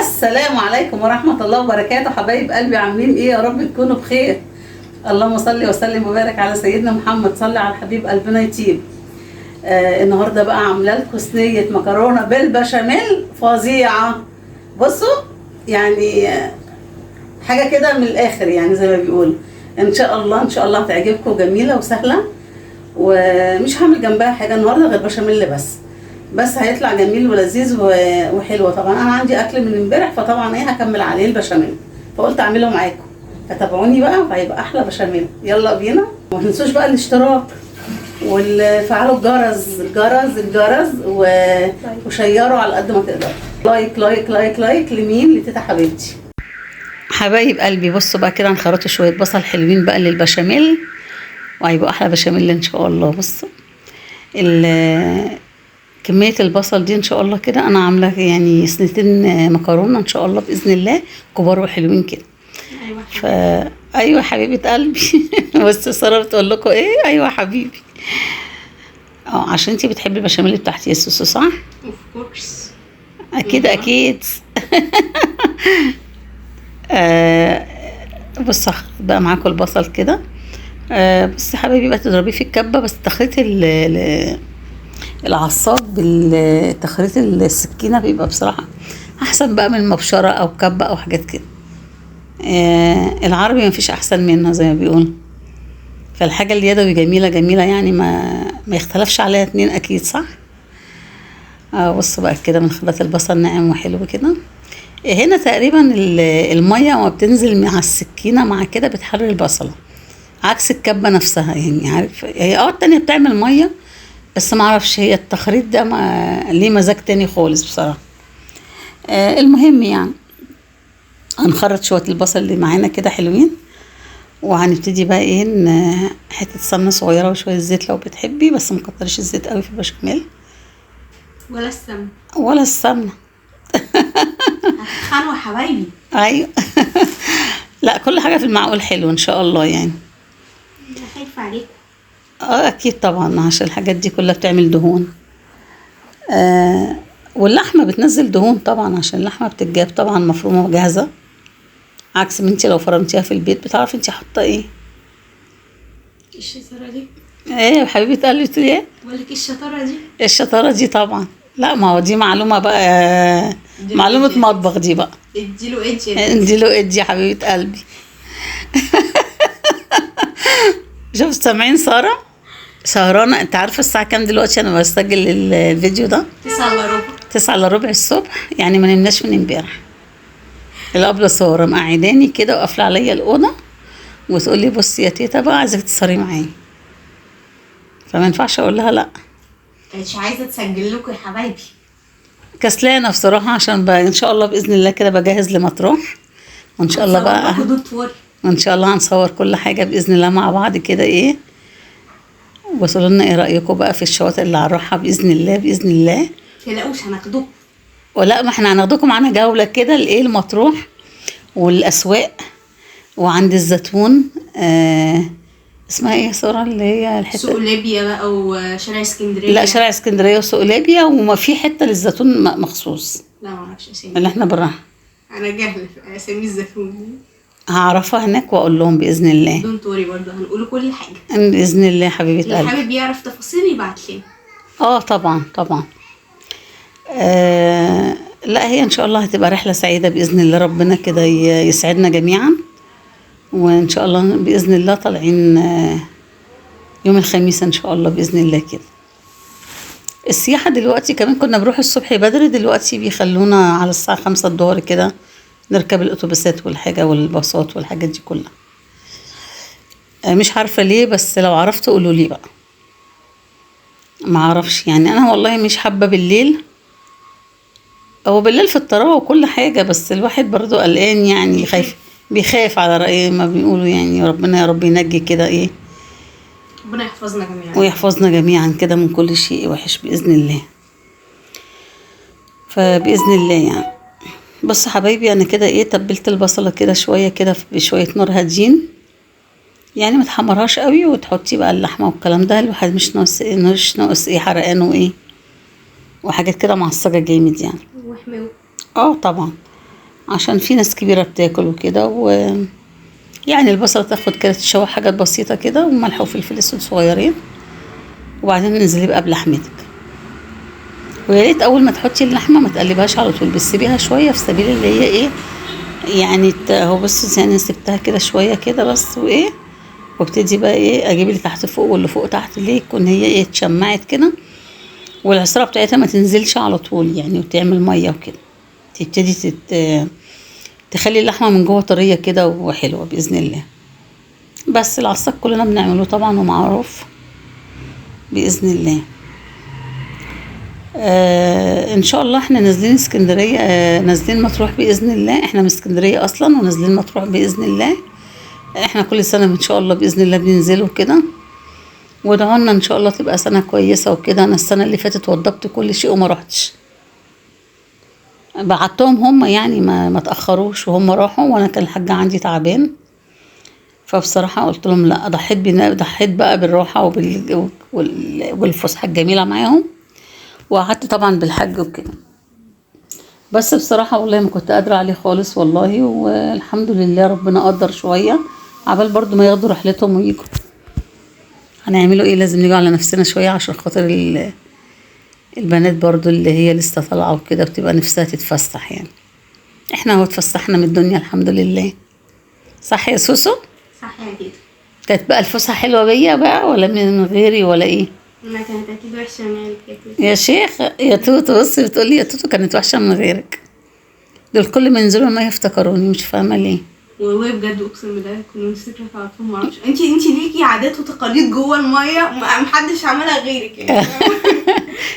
السلام عليكم ورحمة الله وبركاته. حبايب قلبي، عاملين ايه؟ يا رب تكونوا بخير. اللهم صل وسلم وبارك على سيدنا محمد، صلي على حبيب قلبنا يطيب. النهارده بقى عامله لكم صينية مكرونه بالبشاميل فظيعة. بصوا يعني حاجة كده من الاخر، يعني زي ما بيقولوا. ان شاء الله ان شاء الله هتعجبكم، جميلة وسهلة، ومش هعمل جنبها حاجة النهارده غير بشاميل بس هيطلع جميل ولذيذ وحلو. طبعا انا عندي اكل من امبارح، فطبعا ايه هكمل عليه البشاميل، فقلت اعمله معاكم، فتابعوني بقى وهيبقى احلى بشاميل. يلا بينا، وما تنسوش بقى الاشتراك وفعلوا الجرس الجرس الجرس وشيروا على قد ما تقدروا. like like like like لمين؟ لتيتا حبيبتي. حبايب قلبي، بصوا بقى كده هنخرطوا شوية بصل حلوين بقى للبشاميل، وهيبقى احلى بشاميل ان شاء الله. بصوا كمية البصل دي ان شاء الله كده انا عاملة يعني صينيتين مكرونة ان شاء الله بإذن الله، كبار وحلوين كده. ايوه ايوه حبيبة قلبي. بس سارة بتقول لكم ايه؟ ايوه حبيبي. عشان انتي بتحبي البشاميل بتاعتي يا سوسو، صح؟ of course. اكيد اكيد. بصوا هخلط بقى معاكم البصل كده. بصي حبايبي بقى تضربيه في الكبه، بس تخليط العصاج بالتخريط السكينة بيبقى بصراحة احسن بقى من المبشره او كبه او حاجات كده. العربي مفيش احسن منه زي ما بيقولوا، فالحاجه اليدوي جميلة جميلة، يعني ما يختلفش عليها اتنين، اكيد صح. بصوا بقى كده من خلط البصل ناعم وحلو كده. هنا تقريبا المية وما بتنزل مع السكينة مع كده بتحرر البصله، عكس الكبه نفسها، يعني عارف هي التانية بتعمل مية، بس ما اعرفش هي التخريط ده ما ليه مزاج تاني خالص بصراحة. المهم يعني هنخرط شوية البصل اللي معانا كده حلوين، وهنبتدي بقى ايه حتة سمنه صغيرة وشوية زيت لو بتحبي، بس ما تكتريش الزيت قوي في البشاميل ولا السمنة ولا السمنة. هتتخانقوا حبايبي. ايوه. لا كل حاجة في المعقول حلو ان شاء الله، يعني انا خايفة عليكم. اكيد طبعا، عشان الحاجات دي كلها بتعمل دهون. واللحمة بتنزل دهون طبعا، عشان اللحمة بتتجاب طبعا مفرومه وجاهزة، عكس ما انت لو فرمتيها في البيت بتعرفي انت حاطه ايه. ايه الشطارة دي؟ ايه يا حبيبه قلبي بتقولي ايه؟ بقول لك ايه الشطارة دي؟ ايه الشطارة دي؟ طبعا لا، ما هو دي معلومة بقى، معلومة مطبخ دي بقى. اديله ادي، اديله ادي يا حبيبه قلبي. شوف سامعين ساره سهرانة؟ انت عارفه الساعة كام دلوقتي؟ انا بسجل الفيديو ده 8:45. 8:45 الصبح، يعني ما نمناش من امبارح. الابله ساره مقعداني كده وقافله عليا الاوضة وتقول لي بصي يا تيتا بقى عايزاك تسهري معايا، فما ينفعش اقول لها لا. مش عايزه تسجل لكم يا حبايبي، كسلانه بصراحة، عشان ان شاء الله باذن الله كده بجهز لمطروح، وان شاء الله بقى وان شاء الله هنصور كل حاجة باذن الله مع بعض كده. ايه وصلوا لنا ايه رايكم بقى في الشواطئ اللي هنروحها باذن الله؟ باذن الله تلاقوش هناخدوكم، ولا ما احنا هناخدكم معانا جولة كده لايه، المطروح والاسواق وعند الزيتون. اسمها ايه يا ساره اللي هي الحتة؟ سوق ليبيا بقى وشارع اسكندرية. لا شارع اسكندرية وسوق ليبيا، وما في حتة للزيتون مخصوص. لا ما اعرفش اسامي اللي احنا بنروحها، انا جاهله في اسامي الزيتون. هعرفها هناك واقول لهم باذن الله. don't worry برضه هنقول كل حاجة باذن الله حبيبه قلبي. اللي حابب يعرف تفاصيل يبعت لنا. طبعا طبعا. لا هي ان شاء الله هتبقى رحله سعيدة باذن الله، ربنا كده يسعدنا جميعا، وان شاء الله باذن الله طالعين يوم الخميس ان شاء الله باذن الله كده. السياحة دلوقتي كمان كنا بنروح الصبح بدري، دلوقتي بيخلونا على الساعة 5 الظهر كده نركب الاتوبيسات والحاجة والباصات والحاجات دي كلها. مش عارفه ليه، بس لو عرفت قولوا لي بقى. ما اعرفش يعني، انا والله مش حابة بالليل، هو بالليل في الطراوه وكل حاجة، بس الواحد برضو قلقان يعني، خايف، بيخاف على رأي ما بيقولوا يعني. ربنا يا رب ينجي كده ايه، ربنا يحفظنا جميعا ويحفظنا جميعا كده من كل شيء وحش باذن الله. فباذن الله يعني. بصوا حبايبي انا كده ايه تبلت البصله كده شوية كده بشوية نار هادين، يعني ما تحمرهاش قوي، وتحطي بقى اللحمة والكلام ده. الواحد مش ناقص ايه، مش ناقص ايه حرقان وايه وحاجات كده معصجه جامد يعني. وحماوه. طبعا. عشان في ناس كبيرة بتاكل وكده. و يعني البصله تاخد كده تتشوح حاجات بسيطة كده، وملح وفلفل اسود صغيرين، وبعدين انزلي بقى بلحمتك. ويا ريت اول ما تحطي اللحمة ما تقلبهاش على طول، بتسيبيها شوية في سبيل اللي هي ايه يعني اهو. بصوا يعني سبتها كده شوية كده بس، وايه وابتدي بقى ايه اجيب اللي تحت فوق واللي فوق تحت، ليه يكون هي ايه اتشمعت كده، والعصاره بتاعتها ما تنزلش على طول يعني وتعمل مية وكده. تبتدي تخلي اللحمة من جوه طرية كده وحلوه باذن الله. بس العصاك كلنا بنعمله طبعا ومعروف باذن الله. ان شاء الله احنا نازلين اسكندرية، نازلين مطروح باذن الله. احنا من اسكندرية اصلا ونازلين مطروح باذن الله. احنا كل سنة ان شاء الله باذن الله بننزله كده، وادعوا لنا ان شاء الله تبقى سنة كويسة وكده. انا السنة اللي فاتت وضبت كل شيء وما رحتش، بعتهم هم يعني ما تاخروش وهم راحوا، وانا كان الحاج عندي تعبان، فبصراحة قلت لهم لا، ضحيت بقى بالراحة والفسحه الجميلة معاهم، وقعدت طبعا بالحج وكده. بس بصراحة والله ما كنت قادرة عليه خالص والله، والحمد لله ربنا قدر شوية عبال برضو ما ياخدوا رحلتهم ويجوا. هنعملوا ايه، لازم نيجوا على نفسنا شوية عشان خاطر البنات برضو اللي هي لسه طالعه وكده بتبقى نفسها تتفسح يعني. احنا اهو اتفسحنا من الدنيا الحمد لله. صح يا سوسو؟ صح يا تيتو. كانت بقى الفسحة حلوة بيا بقى ولا من غيري ولا ايه؟ ما كانت اكيد وحشة من غيرك يا شيخ. يا توتو بصي بتقولي يا توتو كانت وحشة من غيرك. دول كل ما ينزلوا ما يفتكروني، مش فاهمه ليه والله بجد. اقسم بالله كنا نفتكرك على طول، ما اعرفش انتي ليكي عادات وتقاليد جوه المية محدش عملها غيرك يعني.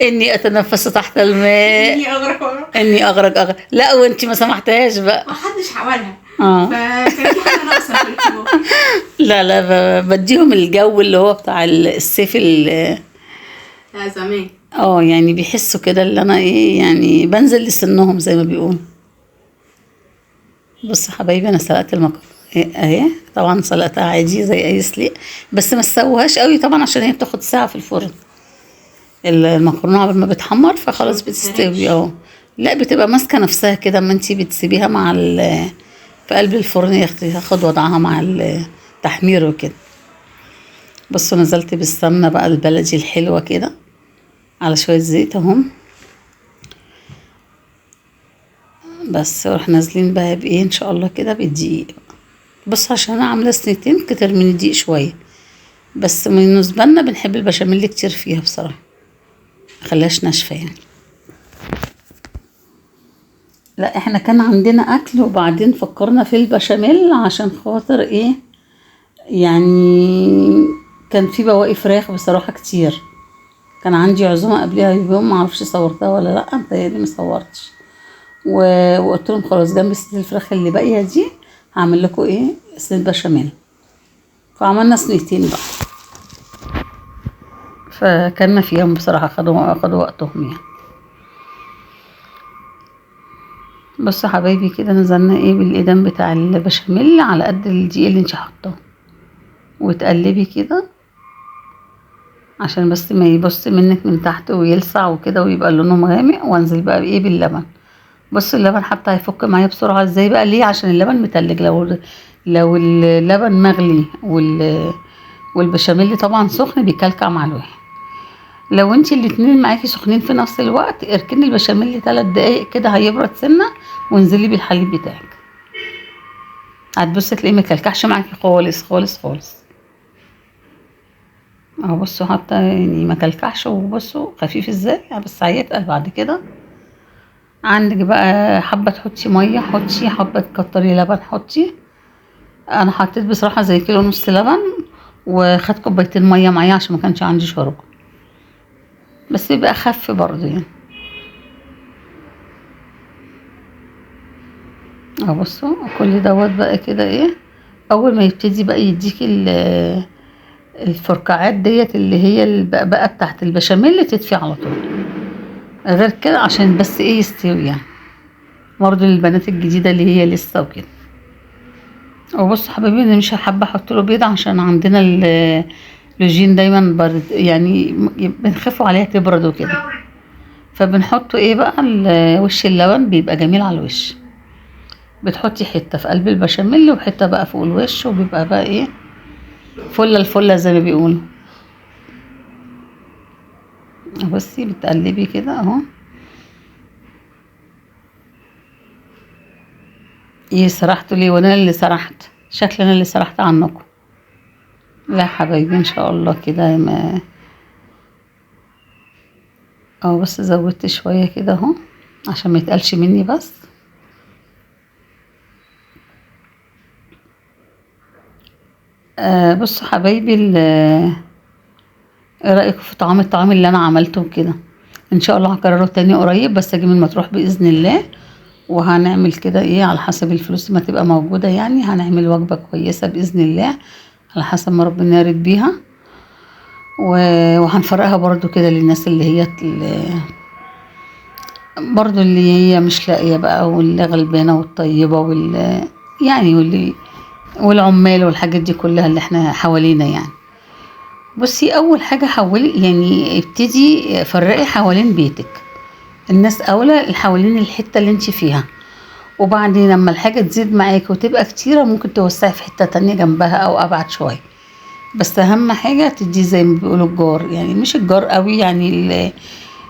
اني اتنفس تحت الماء، اني اغرق، اني اغرق. لا وانتي ما سمحتهاش بقى، محدش عملها. فكان في حاجة ناقصه في الحوار. لا لا بديهم الجو اللي هو بتاع الصيف بتاع زمان. يعني بيحسوا كده اللي انا ايه يعني بنزل لسنهم زي ما بيقولوا. بصوا حبايبي انا سلقت المكرونه اهي، طبعا سلقتها عادي زي اي سليق، بس ما تسويهاش قوي طبعا عشان هي بتاخد ساعة في الفرن المكرونه قبل ما بتحمر، فخلاص بتستوي اهو. لا بتبقى ماسكه نفسها كده، اما انتي بتسيبيها مع في قلب الفرن تاخد وضعها مع التحمير وكده. بصوا نزلت بالسمنه بقى البلدي الحلوة كده على شوية زيت اهم بس، وراح نازلين بقى بايه ان شاء الله كده بالدقيق. بصوا عشان انا عامله سنتين كتر من الدقيق شوية، بس بالنسبة لنا بنحب البشاميل كتير فيها بصراحة، مخليهاش ناشفة يعني. لا احنا كان عندنا اكل وبعدين فكرنا في البشاميل عشان خاطر ايه يعني، كان في بواقي فراخ بصراحة كتير، كان عندي عزومة قبلها بيوم معرفش صورتها ولا لا، متهيألي ما صورتش. وقلت لهم خلاص جنب صينية الفراخ اللي باقية دي هعمل لكم ايه صينية بشاميل، فعملنا صينيتين بقى، فكلنا فيهم بصراحة، خدوا وقتهم يعني. بصوا حبايبي كده نزلنا ايه بالإدام بتاع البشاميل على قد الدقيق اللي انت حاطاه، وتقلبي كده عشان بس ما يبص منك من تحت ويلسع وكده ويبقى لونه غامق. وانزل بقى بايه باللبن. بصوا اللبن حتى هيفك معايا بسرعة ازاي بقى، ليه؟ عشان اللبن متلج. لو اللبن مغلي والبشاميل طبعا سخن بيكلكع مع الواحد. لو انت الاتنين معاكي سخنين في نفس الوقت اركني البشاميل 3 دقايق كده هيبرد سنة، وانزلي بالحليب بتاعك، هتبصي تلاقيه مكلكعش معاكي خالص خالص خالص. اهو بصوا حتى يعني ما كلكعش، وبصوا خفيف ازاي، بس هيتقل بعد كده. عندك بقى حبه تحطي مية حطي، حبه تكتري لبن حطي. انا حطيت بصراحة زي 1.5 كيلو لبن، وخدت كوبايتين مية معايا عشان ما كانش عندي شرب، بس بيبقى اخف برضو يعني. اهو بصوا كل دوت بقى كده ايه، اول ما يبتدي بقى يديكي الفرقعات ديت اللي هي البقبقه بتاعت البشاميل تدفي على طول، غير كده عشان بس ايه يستوي يعني، برضه للبنات الجديدة اللي هي لسه وكده. وبصوا حبايبي انا مش حابة احط له بيض عشان عندنا اللوجين دايما برد يعني، بنخافوا عليها تبرد وكده، فبنحطه ايه بقى وش اللبن بيبقى جميل على الوش. بتحطي حتة في قلب البشاميل وحتة بقى فوق الوش، وبيبقى بقى ايه فله الفلة زي ما بيقولوا. بصي بتقلبي كده اهو. ايه سرحتوا ليه؟ وانا اللي سرحت؟ شكلي انا اللي سرحت عنكم. لا حبايبي ان شاء الله كده ما اهو، بس زودت شوية كده اهو عشان ما يتقلش مني بس. بصوا حبايبي، ايه رايكم في طعام الطعام اللي انا عملته كده؟ ان شاء الله هكرره تاني قريب، بس اجي من مطروح باذن الله، وهنعمل كده ايه على حسب الفلوس ما تبقى موجودة، يعني هنعمل وجبة كويسة باذن الله على حسب ما ربنا يرد بيها، وهنفرقها برضو كده للناس اللي هي برضو اللي هي مش لاقيه بقى، واللي غلبانه والطيبه واللي يعني واللي والعمال والحاجات دي كلها اللي احنا حوالينا يعني. بصي اول حاجة حولي يعني ابتدي فرقي حوالين بيتك، الناس اولى اللي حوالين الحتة اللي انت فيها، وبعدين لما الحاجة تزيد معاك وتبقى كتيرة ممكن توسعي في حتة تانية جنبها او ابعد شوية. بس اهم حاجة تدي زي ما بيقولوا الجار، يعني مش الجار قوي، يعني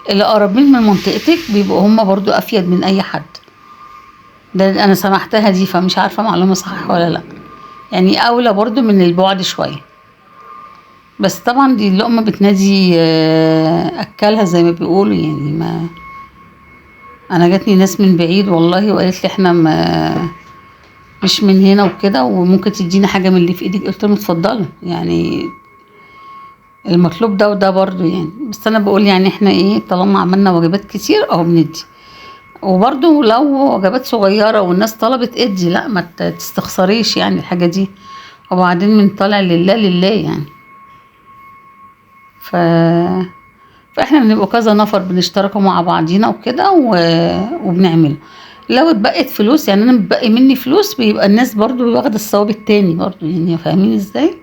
اللي قريبين من منطقتك بيبقوا هم برضو افيد من اي حد. ده انا سمعتها دي فمش عارفه معلومة صح ولا لا، يعني اولى برضو من البعد شوية. بس طبعا دي اللقمة بتنادي اكلها زي ما بيقولوا يعني. ما انا جاتني ناس من بعيد والله وقالت لي احنا ما مش من هنا وكده، وممكن تدينا حاجة من اللي في ايدك، قلت لهم اتفضلوا، يعني المطلوب ده وده برضو يعني. بس انا بقول يعني احنا ايه طالما عملنا وجبات كتير اهو بندي، وبرضو لو وجبات صغيرة والناس طلبت ادي، لا ما تستخسريش يعني الحاجة دي. وبعدين من طالع لله لله يعني. فاحنا بنبقى كذا نفر بنشتركوا مع بعضينا وكده وبنعمله. لو اتبقت فلوس يعني انا متبقي مني فلوس، بيبقى الناس برضو واخده الثواب التاني برضو، يعني فاهمين ازاي؟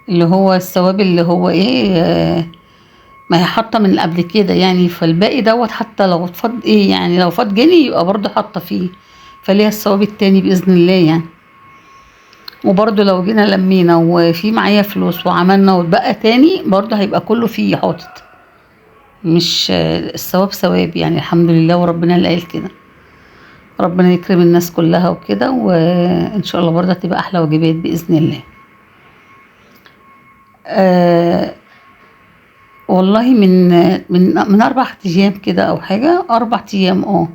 اللي هو الثواب اللي هو ايه، ما هي حاطه من قبل كده يعني، فالباقي دوت حتى لو فاض ايه يعني لو فاض جنيه يبقى برضو حاطه فيه، فليها الثواب التاني باذن الله يعني. وبرضو لو جينا لمينا وفي معايا فلوس وعملنا واتبقى تاني برضو هيبقى كله فيه حاطط، مش الثواب ثواب يعني. الحمد لله وربنا اللي قال كده، ربنا يكرم الناس كلها وكده، وان شاء الله برضه هتبقى احلى وجبات باذن الله. والله من من من 4 ايام كده او حاجة، 4 ايام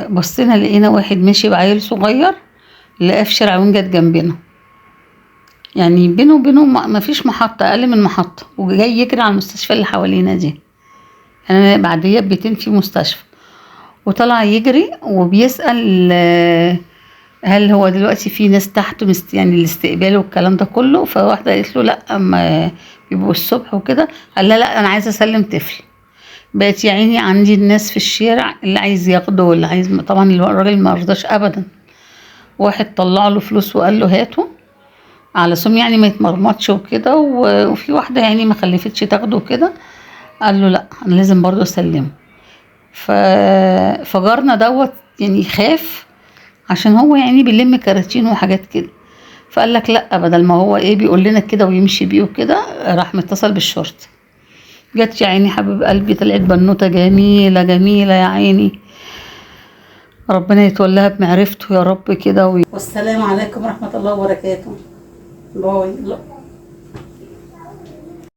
بصينا لقينا واحد ماشي بعيل صغير لقاه في شارع وينجت جنبنا، يعني بينه وبينه ما فيش محطة، اقل من محطة، وجاي يجري على المستشفى اللي حوالينا دي. انا بعديه ببيتين في مستشفى، وطلع يجري وبيسأل هل هو دلوقتي في ناس تحت يعني الاستقبال والكلام ده كله. فواحدة قالت له لا، ما بيبقوا الصبح وكده. قال لها لا انا عايزه اسلم طفل. بقت يا عيني عندي الناس في الشارع اللي عايز ياخده واللي عايز، طبعا الراجل ما رضاش ابدا. واحد طلع له فلوس وقال له هاته على سم يعني ما يتمرمطش وكده، وفي واحدة يعني ما خلفتش تاخده وكده، قال له لا انا لازم برضه اسلمه. فجارنا دوت يعني خاف عشان هو يعني بيلم كراتين وحاجات كده، فقال لك لا بدل ما هو ايه بيقول لنا كده ويمشي بيه وكده، راح متصل بالشرطة. جت يا عيني حبيب قلبي، طلعت بنوته جميلة جميلة يا عيني، ربنا يتولاها بمعرفته يا رب كده. والسلام عليكم ورحمة الله وبركاته. باي.